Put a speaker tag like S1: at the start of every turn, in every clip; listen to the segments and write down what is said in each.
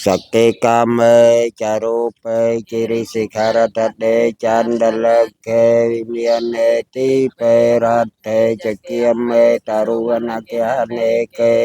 S1: សតិកាមេចរូបេជិរិសិខរតតេចន្ទលខេវិមាននេតិបេរតេចគាមេតរុវនគនេកេ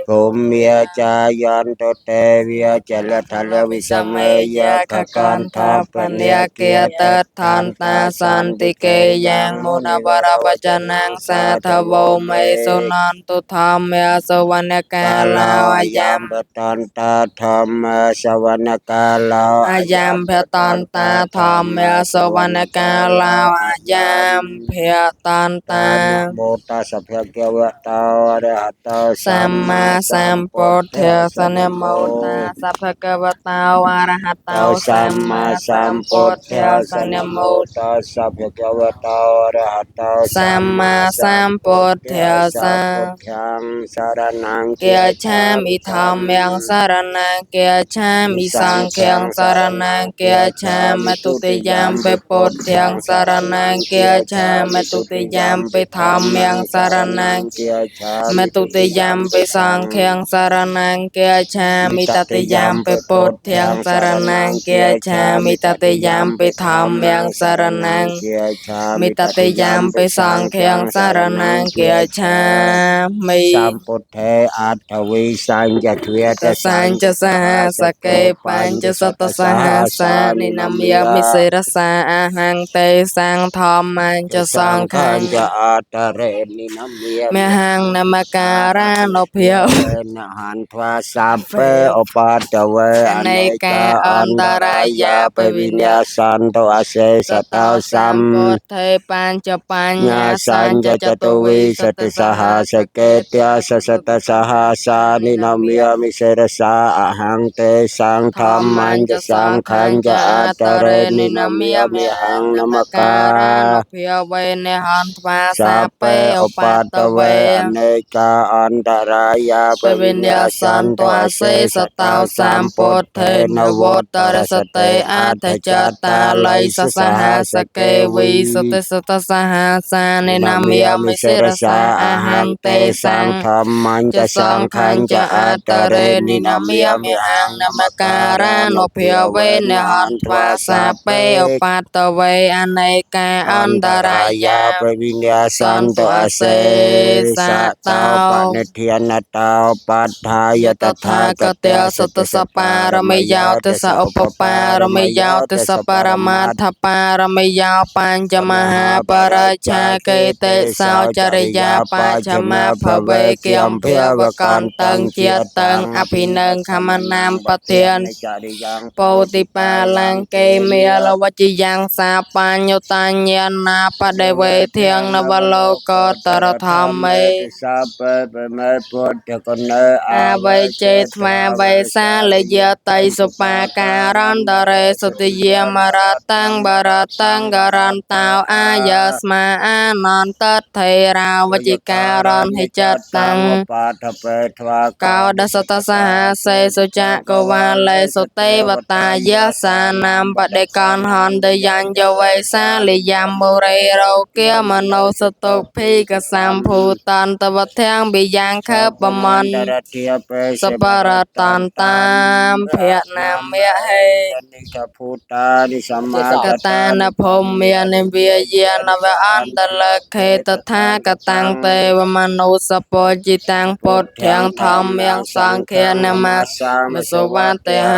S1: ភូមិចាយន្តតេវិចលថលវិសមេយខកន្ធ
S2: ពញាគាតឋានតាសន្តិកេយ៉ាងមុនវរវចនាងសាធវោមេសុនន្តុធម្មាសវនកាលោអាយាម
S1: បតន្តាធម្មសវនកាលោ
S2: អាយាមភតន្តាធម្មាសវនកាលោអាយាមភតន្តា
S1: មោតាសភគវតោអរហតោ
S2: សម្មាសម្ពុទ្ធស្សនមោតាសភគវតោអរហតោ
S1: សម្មាសម្ពុទ្ធស្សនមោតាសភគវតោអរហតោ
S2: សម្មាសម្ពុទ្ធស្ស
S1: ពុទ្ធាំសារណង្
S2: គាឆាមិធម្មំសារណង្គាឆាមិសង្ឃំសារណង្គាឆាមិទុតិយាមពិពុទ្ធាំសារណង្គាឆាមិទុតិយាមពិធម្មំសារណង្
S1: គាឆា
S2: មិទុតិយាមពិសង្ឃំសារណង្គាឆាមិតតិយាមពិពុទ្ធាំសារណង្គាឆាមិតតិយាមពិធម្មំសារណង្
S1: គាឆា
S2: មិតតិយាមពិសង្ឃំសារណង្គាឆាមិ
S1: សម្ពុទ្ធេអដ្ឋវិសញ្ញទ្វេ
S2: តសញ្ចសហសកេបញ្ចសតសហសានិនមយាមិសិរសាអហង្ទេសង្ធម្មញ្ចសង្ឃੰ
S1: ចអតរេនិនមយា
S2: មហង្នមការានុភាវ
S1: នហន្ទ្វាសាពេឧបតវេ
S2: អនេកាអន្តរាយា
S1: បវិញ្ញាសន្តោអសេសតោសម្
S2: ពុទ្ធេបញ្ចបញ្ញា
S1: សញ្ចចតុវិសតិសហសកេត្យាសសតសហសានិនមយាមិសិរសាអហង្ទេសង្ធម្មញ្ចសង្ឃញ្ចអតរេនិនមយាមិហង្នមកា
S2: រានុភាវេនហន្ទ្វា
S1: សា
S2: សា
S1: ពេ
S2: ពេ
S1: ឧ
S2: ឧ
S1: ប
S2: ប
S1: ត
S2: ត
S1: វេ
S2: វេ
S1: អនេកាអន្តរាយា
S2: បវិញ្ញាសន្តោសេសតោសម្ពុទ្ធេនវតរសតេអធិចតាល័យសសហសកេវិសតិសតសហសានិនមយាមិសិរសាអហង្ទេសង្
S1: ធម្មញ្ច
S2: ច
S1: ស
S2: ស
S1: ង្
S2: ង្
S1: ឃញ្ច
S2: ឃញ្ច
S1: អ
S2: អ
S1: ត
S2: ត
S1: រេ
S2: រេ
S1: និ
S2: និ
S1: ន
S2: ន
S1: មយា
S2: មយា
S1: មិ
S2: មិហង្នមការានុភាវេនហន្ទ្វាសាពេឧបតវេអនេកាអន្តរាយា
S1: បវិញ្ញាសន្តោអសេ
S2: ស
S1: ស
S2: តោ
S1: តោបនិធានតោបដ្ឋាយត
S2: ត
S1: ថា
S2: ថា
S1: គ
S2: គ
S1: តេ
S2: តេ
S1: ស
S2: ស
S1: ត
S2: ត
S1: ស
S2: ស
S1: បា
S2: បា
S1: រ
S2: រ
S1: មិ
S2: មិ
S1: យោ
S2: យោ
S1: ទ
S2: ទ
S1: ស
S2: ស
S1: ឧ
S2: ឧ
S1: ប
S2: ប
S1: បា
S2: បា
S1: រ
S2: រ
S1: មិ
S2: មិ
S1: យោ
S2: យោ
S1: ទ
S2: ទ
S1: ស
S2: ស
S1: ប
S2: ប
S1: រ
S2: រ
S1: មា
S2: មា
S1: ដ្ឋ
S2: ដ្ឋបារមិយោបញ្ចមហាបរិច្ឆាកេតិសោចរិយាបាចមាភវេគមភាវកន្តੰជាតੰអភិនងខមណាមបធាន
S1: ចរិយ៉ាង
S2: ពោតិបាលង្កេមេលវច្ចយ៉ាងសាបញ្ញតញ្ញាណាបដិវេធៀងនវលោកតរធម្មេ
S1: សពេបមេពុទ្ធកណេ
S2: អវេចេថ្មាវេសាលយតៃសុបាការន្តរេសុទយាមរតាំងបរតាំងករន្តោអាយស្មាអានន្តថេរាវជិការនហិចតាំង
S1: បាថពេថ្វា
S2: កោដសតសហសេសុចកវាលេសុទេវតាយសានាមបដិកនហន្តយញ្ញវេសាលយមបុរេរោគាមនោសតុភីកសម្ភូតន្តវធាងបិយ៉ាងខបមន្ត
S1: រធាពេ
S2: សបរតន្តាមភៈនាមហេ
S1: និកភូតានិសមា
S2: កតានភូមិនិវាយានវអន្តលខេតថាកតាំងទេវមនុសពោជិតាំងពុទ្ធាំធម្មំសង្ឃានម
S1: សា
S2: មសុវតិហ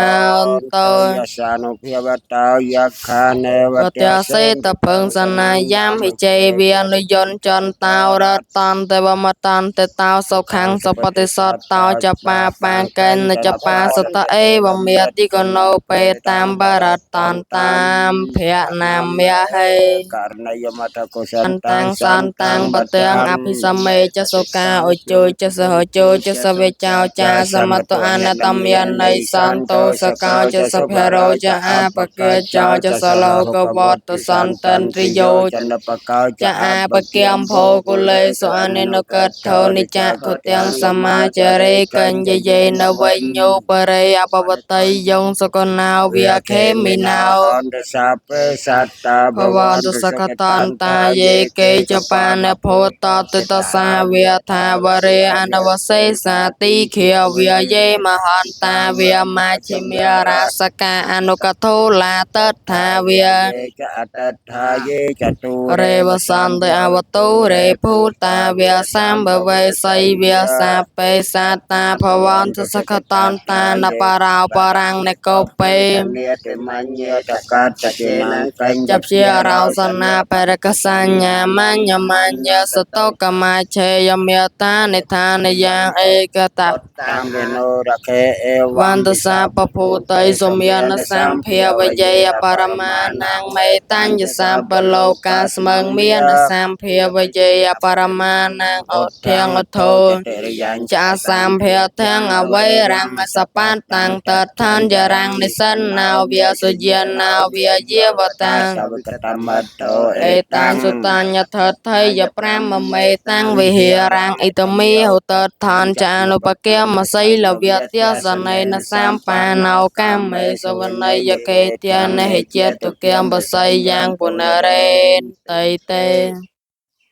S2: ន្តោ
S1: យសានុភាវតោយខានេវ
S2: វតសេតពឹងសនាយាមហិជេវានុយន្តចន្តោរតន្តវមតន្តតោសុខੰសុបតិសតតោចបាបាកេនចបាសតអេវមេតិកណោបេតាមបរតន្តាមភៈនាមហេ
S1: ករណយមតកុស
S2: អន្តាំងសន្តាំងបទាំងអភិសមេចសុកាអុជោចសហជោចសវេចោចាសមតអនតមាននៃសន្តោសកោចសភរោចអាបកេចោចសលោកវតសន្តន្ទ្រិយោ
S1: ចន្ទបកោ
S2: ចអាបគាមភោគុលេសុអនិនកតធោនិចកុ ទាំងសមាចរិកញ្ញយេនវិញ្ញោបរិអបវតីយងសុគណោវាខេមិណោ
S1: អន្តសាពេសត្តា
S2: ភវន្តសកតន្តាយេកេចបានភោតតិតសាវាថាវរេអនវសេសាទីខាវាយេមហន្តាវាមាជ្ឈិមេរាសកាអនុកធោលាតថាវា
S1: យេចអតថាយេចតុ
S2: រេវសន្តិអវតុរេភូតាវាសម្បវេសីវាសាពេសាតាភវន្តសកតន្តានបរោបរាំងនកោពេ
S1: នេតិមញ្ញតកតចេនកញ្ញ
S2: ចព្យារោសនាបរកសញ្ញាមញ្ញមញ្ញសតុកមាឆេយមេតានិឋានយ៉ាងឯកត
S1: តាមវិនោរខេអេ
S2: វន្តសាពភូតីសុមានសម្ភាវយេអបរមានាងមេតញ្ញសម្បលោកាស្មឹងមានសម្ភាវយេអបរមានាងអុធាងអធោ
S1: តិរិយ៉ាង
S2: ចាសម្ភាទាំងអវេរាំងសបាតាំងតឋានយរាំងនិសិនណោវាសុយាណោវាយាវតាំង
S1: សវកតមតោ
S2: អេតាំងសុតាញ្ញថថៃយប្រាមមេតាំងវិហារាំងអ៊ិតមីហុតឋានចានុបគាមសីលវទាសនេនសម្បាណោកាមេសវនយកេទានហិចេតុគាមបស័យយ៉ាងពុនរេនតៃតេ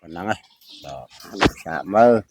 S1: ប៉ុណ្ណឹងហ៎ដល់សាកមើល។